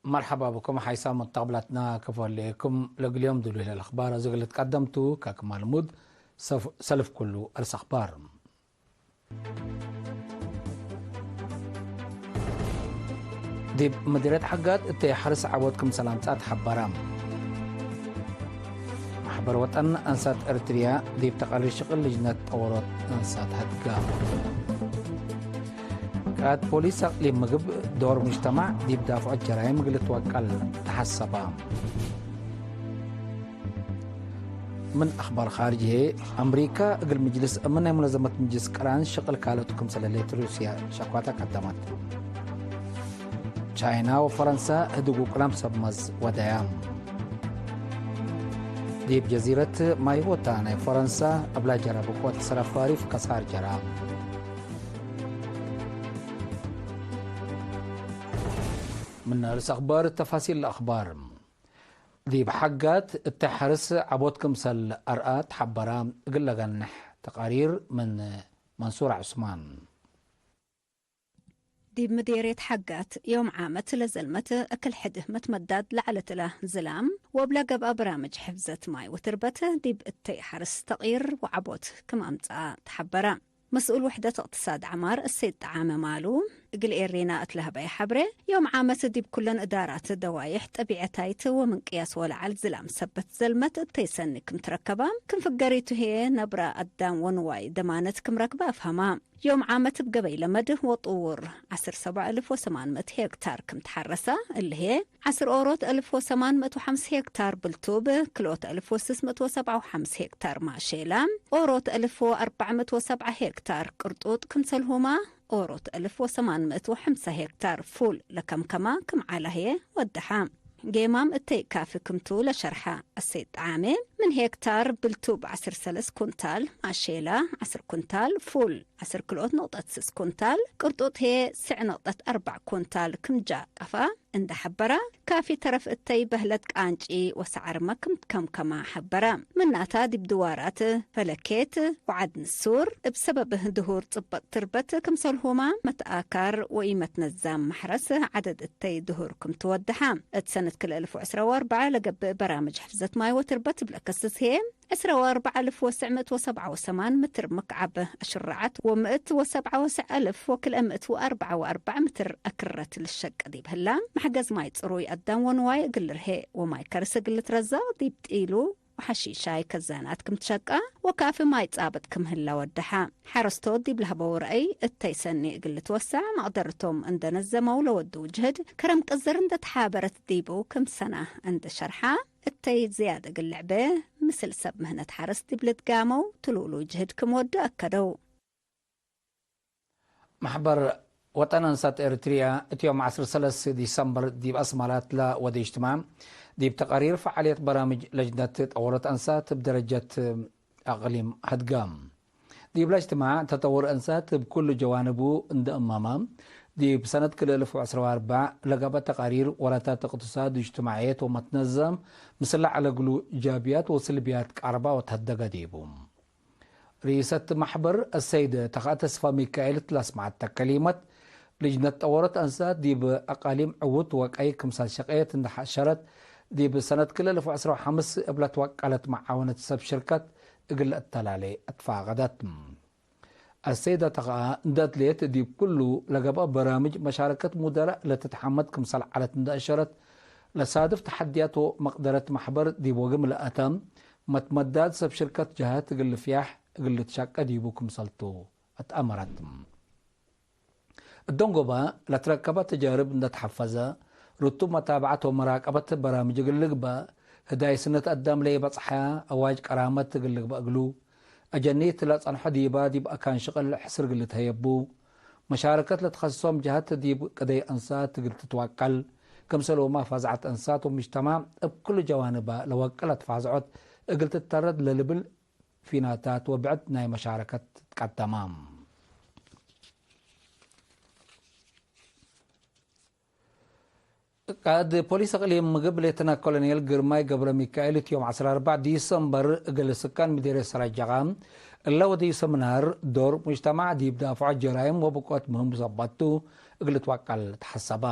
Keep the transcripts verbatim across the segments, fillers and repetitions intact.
መርሐባ ብኩም ሓይሳም መተቅብላትና ክፈሌኩም። ለእግል ዮም ድሉይ ለልአኽባር አዜ እግል ልትቀደም ቱ። ከክማ ልሙድ ሰፍ-፣ ሰልፍ ኩሉ አርስ አኽባር። ዲብ ምዲርየት ሐጋት እተይ ሐርስ ዐቦት ክምሰል አምጽአ ተሐበረ። ማሕበር ወጠን አንሳት ኤረትርያ ዲብ ተቃሪር ሽቅል ልጅነት ጠወሮት አንሳት ሀድጋ። ቃእድ ፖሊስ አቅሊም ምግብ ዶር ሙጅተማዕ ዲብ ዳፍዖት ጀራይም እግል ልትወቀል ተሐሰበ። ምን አኽባር ኻርጅ ህዬ፣ አምሪካ እግል ምጅልስ አምን ናይ ሙነዘመት ምጅልስ ቅራን ሽቅል ካልአቱ ክምሰል ህሌት ሩስያ ሸክዋተ ቀደመት። ቻይና ወፈረንሳ ህድግ ውቅላም ሰብ መዝ ወደያ። ዲብ ጀዚረት ማይቦታ ናይ ፈረንሳ እብላ ጀረ ብቆት ሰረፋሪፍ ከሳር ጀራ። ምን ርእስ አኽባር ተፋሲል ለአኽባር። ዲብ ሐጋት እተ ሐርስ ዐቦት ክምሰል አርአ ተሐበረ። እግል ለገንሕ ተቃሪር ምን መንሱር ዑስማን። ዲብ ምዴርየት ሐጋት ዮም ዓመት ለዘልመት እክል ሕድ መትመዳድ ለዐለት እለ ዝላም ወእብለ ገብአ በራምጅ ሕፍዘት ማይ ወትርበት ዲብ እተይ ሐርስ ተቅይር ወዐቦት ክም አምጽአ ተሐበረ። መስኡል ውሕደት እቅትሳድ ዐማር እሰይድ ጠዓመ ማሉ እግል ኤሬና እት ለሀበየ ሐብሬ፣ ዮም ዓመት ዲብ ኩለን እዳራት ደዋይሕ ጠቢዐታይት ወምን ቅያስ ወለዐል ዝላም ሰበት ዘልመት እተይ ሰኒ ክም ትረከባ፣ ክም ፍገሪቱ ህዬ ነብረ አዳም ወንዋይ ደማነት ክም ረክበ አፍሀማ። ዮም ዓመት እብ ገበይ ለመድ ወጥውር ዐስር ሰብዕ እልፍ ወሰማን ምእት ሄክታር ክም ተሐረሰ፣ እሊ ህዬ ዐስር ኦሮት እልፍ ወሰማን ምእት ወሐምስ ሄክታር ብልቱብ፣ ክልኦት እልፍ ወስስ ምእት ወሰብዓ ወሐምስ ሄክታር ማሼላ፣ ኦሮት እልፍ ወአርበዕ ምእት ወሰብዓ ሄክታር ቅርጡጥ ክምሰልሁማ፣ ኦሮት እልፍ ወሰማን ምእት ወሐምሳ ሄክታር ፉል ለከምከማ ክም ዐለ ህዬ ወደሐ። ጌማም እተይ ካፊ ክምቱ ለሸርሐ አሰይድ ጠዓሜ፣ ምን ሄክታር ብልቱብ ዐስር ሰለስ ኩንታል፣ ማሼላ ዐስር ኩንታል፣ ፉል ዐስር ክልኦት ነቅጠት ስስ ኩንታል፣ ቅርጡጥ ህዬ ስዕ ነቅጠት አርበዕ ኩንታል ክም ጃቀፈ እንደ ሐበረ፣ ካፊ ተረፍ እተይ በህለት ቃንጪ ወሰዐርመ ክም ትከምከማ ሐበረ። ምናታ ዲብ ድዋራት ፈለኬት ወዐድ ንሱር እብ ሰበብ ድሁር ጽበጥ ትርበት ክምሰልሁማ መትአካር ወኢመትነዛም መሕረስ ዐደድ እተይ ድሁር ክም ትወደሐ። እት ሰነት ክልኤ እልፍ ወዕስራ ወአርበዕ ለገብእ በራምጅ ሕፍዘት ማይ ወትርበት እብ ለከስስ ህዬ፣ ዕስራ ወአርበዕ እልፍ ወስዕ ምእት ወሰብዓ ወሰማን ምትር ምክዓብ አሽረዐት ወምእት ወሰብዓ ወስዕ እልፍ ወክልኤ ምእት ወአርበዕ ወአርበዕ ምትር አክረት ልሸቅ ዲብ ህላ፣ መሕገዝ ማይ ጽሩይ አዳም ወንዋይ እግል ልርሄ ወማይ ከርስ እግል ልትረዘቅ ዲብ ጢሉ ወሐሺሻይ ከዛናት ክም ትሸቀ ወካፊ ማይ ጻብጥ ክም ህለ ወደሐ። ሐረስቶት ዲብ ለሀበው ረአይ እተይ ሰኒ እግል ልትወሰዕ መቅደርቶም እንደ ነዘመው ለወድው ጅህድ ከረም ቅዝር እንደ ተሓበረት ዲቡ ክም ሰና እንደ ሸርሐ፣ እተይ ዝያድ እግል ልዕቤ ምስል ሰብ ምህነት ሐርስ ዲብ ልትጋመው ትሉሉ ጅህድ ክም ወዱ አከደው። መሕበር ወጠን አንሳት ኤሪትርያ እት ዮም ዐስር ሰለስ ዲሰምበር ዲብ አስመራ ለወደ እጅትማዕ፣ ዲብ ተቃሪር ፈዓልየት በራምጅ ለጅነት ጠወረት አንሳት እብ ደረጀት አቅሊም ሀድጋ። ዲብለ እጅትማዕ፣ ተጠውር እንሳት እብ ኩሉ ጀዋንቡ እንደ እማማ፣ ዲብ ሰነት ክልኤ እልፍ ወዐስራ ወአርበዕ ለገብአ ተቃሪር ወላታት እቅትሳድ፣ እጅትማዕየት ወመትነዘም፣ ምስለ ዐለ እግሉ ኢጃብያት ወስልብያት ቀርባ ወተሀደገ ዲቡ። ርኢሰት መሕበር አሰይደ ተኽአ ተስፋ ሚካኤል እት ለአስመዐተ ከሊመት፣ ልጅነት ጠወረት አንሳት ዲብ አቃሊም ዕዉት ወቀይ ክምሰል ሸቄት እንደ ሐሸረት፣ ዲብ ሰነት ክልኤ እልፍ ወዐስራ ወሐምስ እብ ለትወቀለት መዓወነት ሰብ ሽርከት እግል ለአተላሌ አትፋቀደት። አሰይደ ተኽአ እንደ አትሌት ዲብ ኩሉ ለገብአ በራምጅ መሻረከት ሙደረእ ለትትሐመድ ክምሰል ዐለት እንደ አሸረት፣ ለሳድፍ ተሐድያት ወመቅደረት መሕበር ዲብ ወግም ለአተ መትመዳድ ሰብ ሽርከት ጀሀት እግል ልፍያሕ እግል ልትሸቄ ዲቡ ክምሰልቱ አትአመረት። እደንጎበ ለትረከበ ተጃርብ እንደ ተሐፈዘ፣ ርቱብ መታብዐት ወመራቀበት በራምጅ እግል ልግበእ፣ ህዳይ ስነት አዳም ለኢበጽሐ አዋጅ ቀራመት እግል ልግበእ እግሉ፣ አጀኒት ለጸንሖ ዲባ ዲብ አካን ሽቅል ሕስር እግል ልትሀየቡ፣ መሻረከት ለትከስሶም ጀሀት ዲብ ቅደይ አንሳት እግል ትትወቀል፣ ክምሰልሁመ ፋዝዐት አንሳት ወሙጅተማዕ እብ ኩሉ ጀዋንበ ለወቅለ ተፋዝዖት እግል ትተረድ ለልብል ፊናታት ወብዕድ ናይ መሻረከት ትቀደመ። ቃእድ ፖሊስ እቅሊም ምግብ ሌተና ኮሎኔል ግርማይ ገብረሚካኤል፣ እት ዮም ዐስራ ወአርበዕ ዲሰምበር እግል ስካን ምዴርየት ሰረጀቃ እለ ወደዩ ሰምናር ዶር ሙጅተማዕ ዲብ ዳፍዖት ጀራይም ወብቆት ምህም ሰበት ቱ እግል ልትወቀል ተሐሰበ።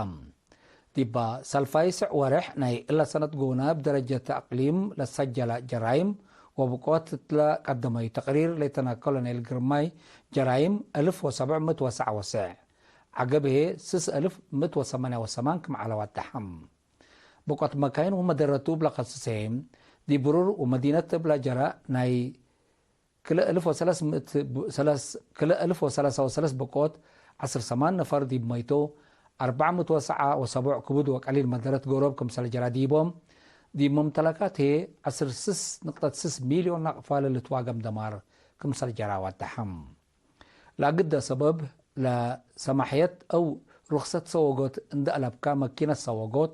ዲባ ሳልፋይ ስዕ ወሬሕ ናይ እለ ሰነት ጎነ፣ እብ ደረጀት አቅሊም ለሰጀለ ጀራይም ወብቆት እትለ ቀደመዩ ተቅሪር፣ ሌተና ኮሎኔል ግርማይ ጀራይም እልፍ ወሰብዕ ምእት ወሰዓ ወስዕ፣ ዐገብ ህዬ ስስ እልፍ ምእት ወሰማንያ ወሰማን ክም ዐለ ወደሐም። ብቆት መካይን ወመደረቱ እብ ለከስስ ህዬ፣ ዲብ ብሩር ወመዲነት እብለ ጀረ ናይ ክልኤ እልፍ ወሰለስ ምእት ብ-፣ ሰለስ-፣ ክልኤ እልፍ ወሰለሳ ወሰለስ ብቆት፣ ዐስር ሰማን ነፈር ዲብ መይቶ፣ አርበዕ ምእት ወሰዓ ወሰቡዕ ክቡድ ወቀሊል መደረት ጎሮብ ክምሰል ጀራ ዲቦም፣ ዲብ መምተለካት ህዬ ዐስር ስስ ንቅጠት ስስ ሚልዮን ናቅፋ ለልትዋገም ደማር ክምሰል ጀራ ወደሐም። ለአግደ ሰበብ ለሰማሕየት አው ሩክሰት ሰወጎት እንደ አለብካ መኪነት ሰወጎት፣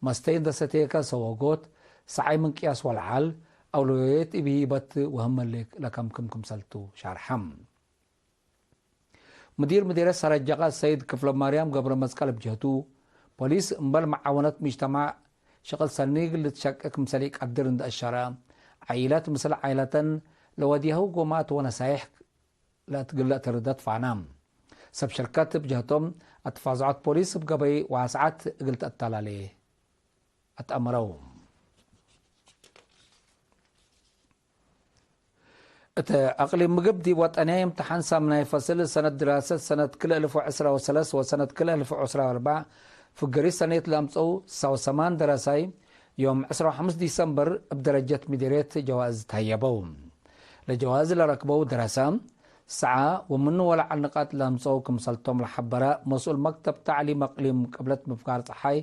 መስተይ እንደ ሰቴከ ሰወጎት፣ ሰዓይ ምን ቅያስ ወለዓል፣ አውለውየት እብ ሂበት ወህመሌክ ለከምክም ክምሰልቱ ሻርሐም። ሙዲር ምዲረት ሰረጀቀ ሰይድ ክፍለማርያም ገብረመስቀል እብ ጀህቱ፣ ፖሊስ እምበል መዓወነት ሙጅተማዕ ሸቅል ሰኒ እግል ልትሸቄ ክምሰል ኢቀድር እንደ አሸረ፣ ዓይለት ምስል ዓይለተን ለወድየሀው ጎማት ወነሳይሕ ለእትግለ ትርደት ፋና። ሰብ ሽርከት እብ ጀህቶም፣ አትፋዝዖት ፖሊስ እብ ገበይ ዋስዓት እግል ተአተላሌ አትአምረው። እት አቅሊም ምግብ ዲብ ወጠንያይ እምተሓን ሳምናይ ፈስል ሰነት ድራሰት ሰነት ክልኤ እልፍ ወዕስራ ወሰለስ ወሰነት ክልኤ እልፍ ወዕስራ ወአርበዕ ፍገሪ ሰኔት ለአምጸው ስሳ ወሰማን ደራሳይ፣ ዮም ዕስራ ወሐምስ ዲሰምበር እብ ደረጀት ምዲርየት ጀዋእዝ ተሀየበው። ለጀዋእዝ ለረክበው ደረሰ፣ ሰዓ ወምኑ ወለዐል ንቃጥ ለአምጸው ክምሰልቶም ለሐበረ መስኡል መክተብ ተዕሊም አቅሊም ቅብለት ምፍጋር ጸሓይ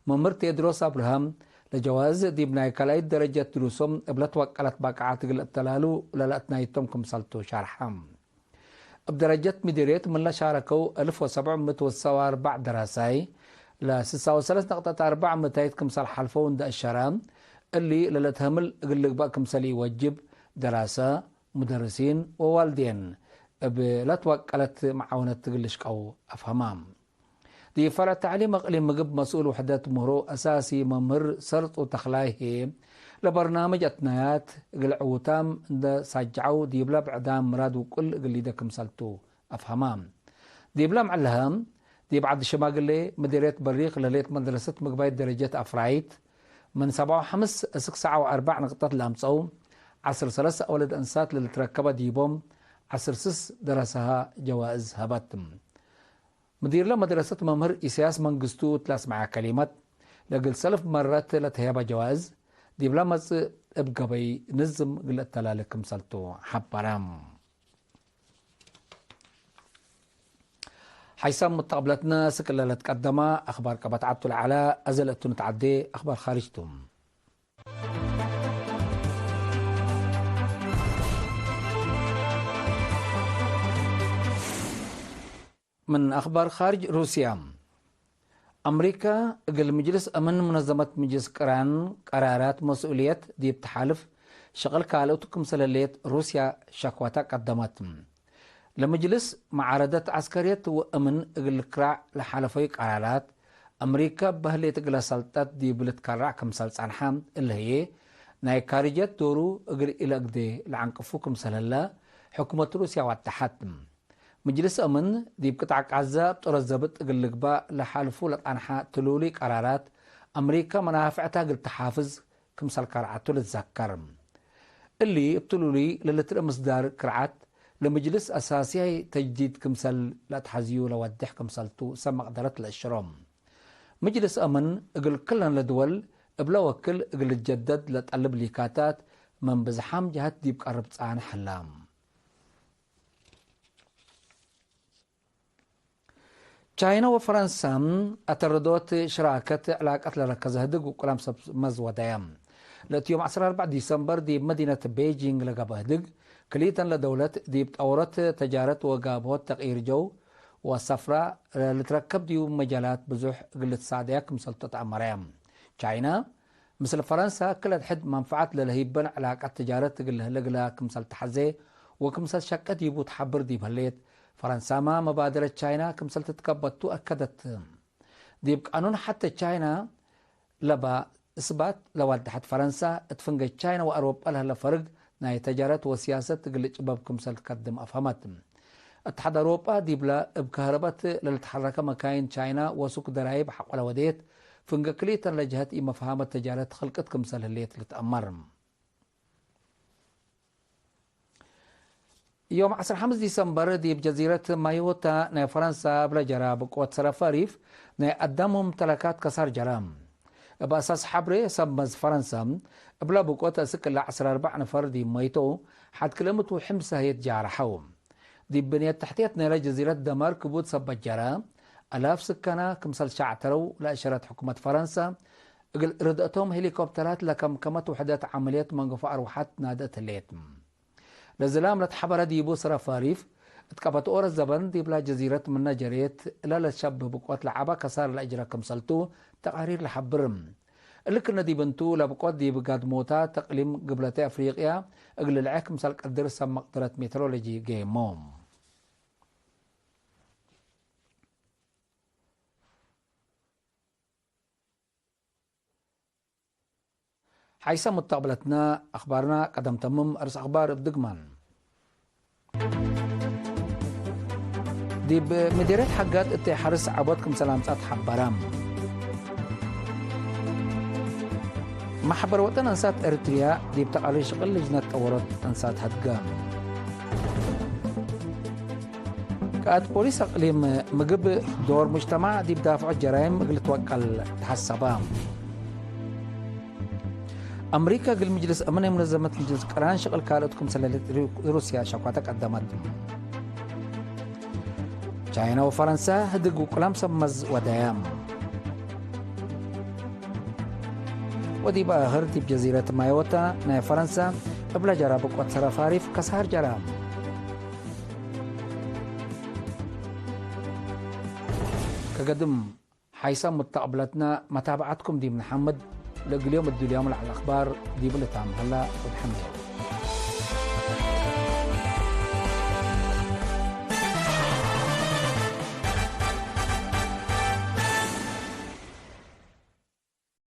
መምህር ቴድሮስ አብርሃም፣ ለጀዋእዝ ዲብ ናይ ካልኣይት ደረጀት ድሩሶም እብ ለትወቀለት ባቅዓት እግል እተላሉ ለለአትናይቶም ክምሰልቱ ሻርሐ። እብ ደረጀት ምዲርየት ምን ለሻረከው እልፍ ወሰብዕ ምእት ወሰዋ ወአርበዕ ደራሳይ፣ ለስሳ ወሰለስ ነቅጠት አርበዕ ምእታይት ክምሰል ሐልፈው እንደ አሸረ፣ እሊ ለልትሀምል እግል ልግበእ ክምሰል ኢወጅብ፣ ደራሰ፣ ሙደርሲን ወዋልዴን እብ ለትወቀለት መዓውነት እግል ልሽቀው አፍሀማ። ዲብ ፈርዕ ተዕሊም እቅሊም ምግብ መስኡል ውሕደት ምህሮ አሳሲ መምህር ሰርጡ ተክላይ ህዬ፣ ለበርናምጅ አትናያት እግል ዕዉታም እንደ ሳጅዐው ዲብለ ብዕዳም ምራድ ውቁል እግል ሊደ ክምሰልቱ አፍሀማ። ዲብለ ምዕለሀ፣ ዲብ ዐድ ሽማግሌ ምዲርየት በሪክ ለህሌት መድረሰት ምግባይት ደረጀት አፍራይት፣ ምን ሰብዓ ወሐምስ እስክ ሰብዓ ወአርበዕ ንቅጠት ለአምጸው፣ ዐስር ሰለስ አወለድ አንሳት ለልትረከበ ዲቦም፣ ዐስር ስስ ደረሰሀ ጀዋእዝ ሀበት። ምዲርለ መድረሰት መምህር ኢሳያስ መንግስቱ እት ለአስመዐ ከሊመት፣ ለእግል ሰልፍ መረት ለተህየበ ጀዋእዝ፣ ዲብለ መጽእ እብ ገበይ ንዝም እግል እተላሌ ክምሰልቱ ሐበረ። ሐይሳም ሙተቅብለትነ፣ ስክለ ለትቀደመ አክባር ቀበት ዐቱ ለዐለ፣ አዘ ለእቱ ንትዐዴ አክባር ካርጅ ቱ። ምን አክባር ካርጅ ሩስያ፣ አምሪከ እግል ምጅልስ አምን ሙነዘመት ምጅልስ ቅራን ቀራራት መስኡልየት ዲብ ተሓልፍ ሸቅል ካልእቱ ክምሰል ህሌት ሩስያ ሸክወተ ቀደመት። ለምጅልስ መዓረደት ዐስከርየት ወአምን እግል ልክራዕ ለሓለፈዩ ቀራራት፣ አምሪከ በህሌት እግለ ሰልጠት ዲብ ልትከረዕ ክምሰል ጸንሐ፣ እሊ ህዬ ናይ ካርጅየት ዶሩ እግል ኢለአግዴ ለዐንቅፉ ክምሰል ህለ ሕኩመት ሩስያ ወደሐት። ምጅልስ አምን ዲብ ቅጣዕ ቃዘ እብ ጦረት ዘብጥ እግል ልግባእ ለሓልፉ ለጸንሐ ትሉሉይ ቀራራት፣ አምሪከ መናፍዕታ እግል ተሓፍዝ ክምሰል ከርዐቱ ልትዘከር። እሊ እብ ትሉሉይ ለልትርኤ ምስዳር ክርዓት፣ ለምጅልስ አሳስያይ ተጅዲድ ክምሰል ለአትሐዝዩ ለወዴሕ ክምሰልቱ ሰብ መቅደረት ለአሽሮ። ምጅልስ አምን እግል ክለን ለድወል እብለ ወክል እግል ልትጀደድ ለጠልብ ሊካታት ምን ብዝሓም ጀሀት ዲብ ቀርብ ጻንሕ ህለ። ቻይና ወፈረንሳ አተረዶት ሽራከት ዕላቀት ለረከዘ ህድግ ውቁላም ሰብ መዝ ወደየ። ለእት ዮም ዐስራ አርበዕ ዲሰምበር ዲብ መዲነት ቤጂንግ ለገብአ ህድግ፣ ክልኢተን ለደውለት ዲብ ጠወሮት ተጃረት ወጋብሆት ተቅይር ጀው ወሰፍራ ለልትረከብ ዲቡ መጃላት ብዙሕ እግል ልትሳደያ ክምሰልቱ ተአመረ። ቻይና፣ ምስል ፈረንሳ ክል አድሕድ መንፈዐት ለለህይበን ዕላቀት ትጃረት እግል ለህለ እግላ ክምሰል ተሐዜ ወክምሰል ሸቀ ዲቡ ተሐብር ዲብ ህሌት፣ ፈረንሳመ መባደረት ቻይና ክምሰል ትትከበቱ አከደት። ዲብ ቃኑን ሐቴ ቻይና ለባ እስባት ለዋደሐት ፈረንሳ፣ እት ፍንጌ ቻይና ወአሮጳ ለህለ ፈርግ ናይ ተጃረት ወስያሰት እግል ልጭበብ ክምሰል ትከድም አፍሀመት። እትሓድ አሮጳ ዲብለ እብ ከህረበት ለልትሐረከ መካይን ቻይና ወሱክ ደራይብ ሐቆ ለወዴት፣ ፍንገ ክልኢተን ለጀሀት ኢመፍሃመት ተጃረት ክልቅት ክምሰል ህሌት ልትአመር። ዮም ዐስር ሐምስ ዲሰምበር ዲብ ጀዚረት ማዮታ ናይ ፈረንሳ እብለ ጀራ ብቆት ሰረፋሪፍ ናይ አዳም ሙምተለካት ከሳር ጀራ። እብ አሳስ ሐብሬ ሰብ መዝ ፈረንሳ እብለ ብቆት እስክ እለ ዐስር አርበዕ ነፈር ዲብ መይተው፣ ሐድ ክልኤ ምእት ወሐምሳ ህዬ ትጃረሐው። ዲብ ብንየት ተሕትየት ናይለ ጀዚረት ደመር ክቡድ ሰበት ጀረ፣ አላፍ ስከና ክምሰል ሻዕተረው ለአሸረት ሕኩመት ፈረንሳ፣ እግል ርድአቶም ሄሊኮፕተራት ለከምከመት ውሕደት ዐመልየት መንገፎ አርወሐት ናደአት ህሌት። ለዝላም ለትሐበረ ዲቡ ሰረፋሪፍ፣ እት ቀበት ኦረ ዘበን ዲብላ ጀዚረት ምነ ጀሬት፣ እለ ለሸብህ ብቆት ለዐበ ከሳር ለአጅረ ክምሰልቱ ተቃሪር ለሐብር። እሊ ክነ ዲብ እንቱ፣ ለብቆት ዲብ ጋድሞታት እቅሊም ግብለተ አፍሪቅያ እግል ልልዐ ክምሰል ቀድር ሰብ መቅደረት ሜትሮሎጂ ገይሞ። ሐይሰ ሙተቅብለትነ አክባርነ ቀደም ተምም። አርስ አክባር እብ ድግማን። ዲብ ምዴርየት ሐጋት እት ሐርስ ዐቦት ክምሰል አምጸአት ሐበረ። መሕበር ወጠን አንሳት ኤሪትርያ ዲብ ተቃሪር ሽቅል ልጅነት ጠወሮት አንሳት ሀድገ። ቃእድ ፖሊስ አቅሊም ምግብ ዶር ሙጅተማዕ ዲብ ዳፍዖት ጀራይም እግል ልትወቀል ተሐሰበ። አምሪከ እግል ምጅልስ አምን፣ የምነዘመት ምጅልስ ቅራን ሽቅል ካልኦት ክምሰል ሩስያ ሸኳተ ቀደመት። ቻይና ወፈረንሳ ህድግ ውቁላም ሰብ መዝ ወደያም። ወዲብ አህር ዲብ ጀዚረት ማዮታ ናይ ፈረንሳ እብለ ጀራ ብቆት ሰረፋሪፍ ከሳር ጀራ። ከገድም ሐይሰ ሙተቅብለትነ መታብዐትኩም ዲብ ነሐምድ። ለእግል ዮም እድልዮም ለዐለ አክባር ዲብ ልታም ሀላ ወድሐን።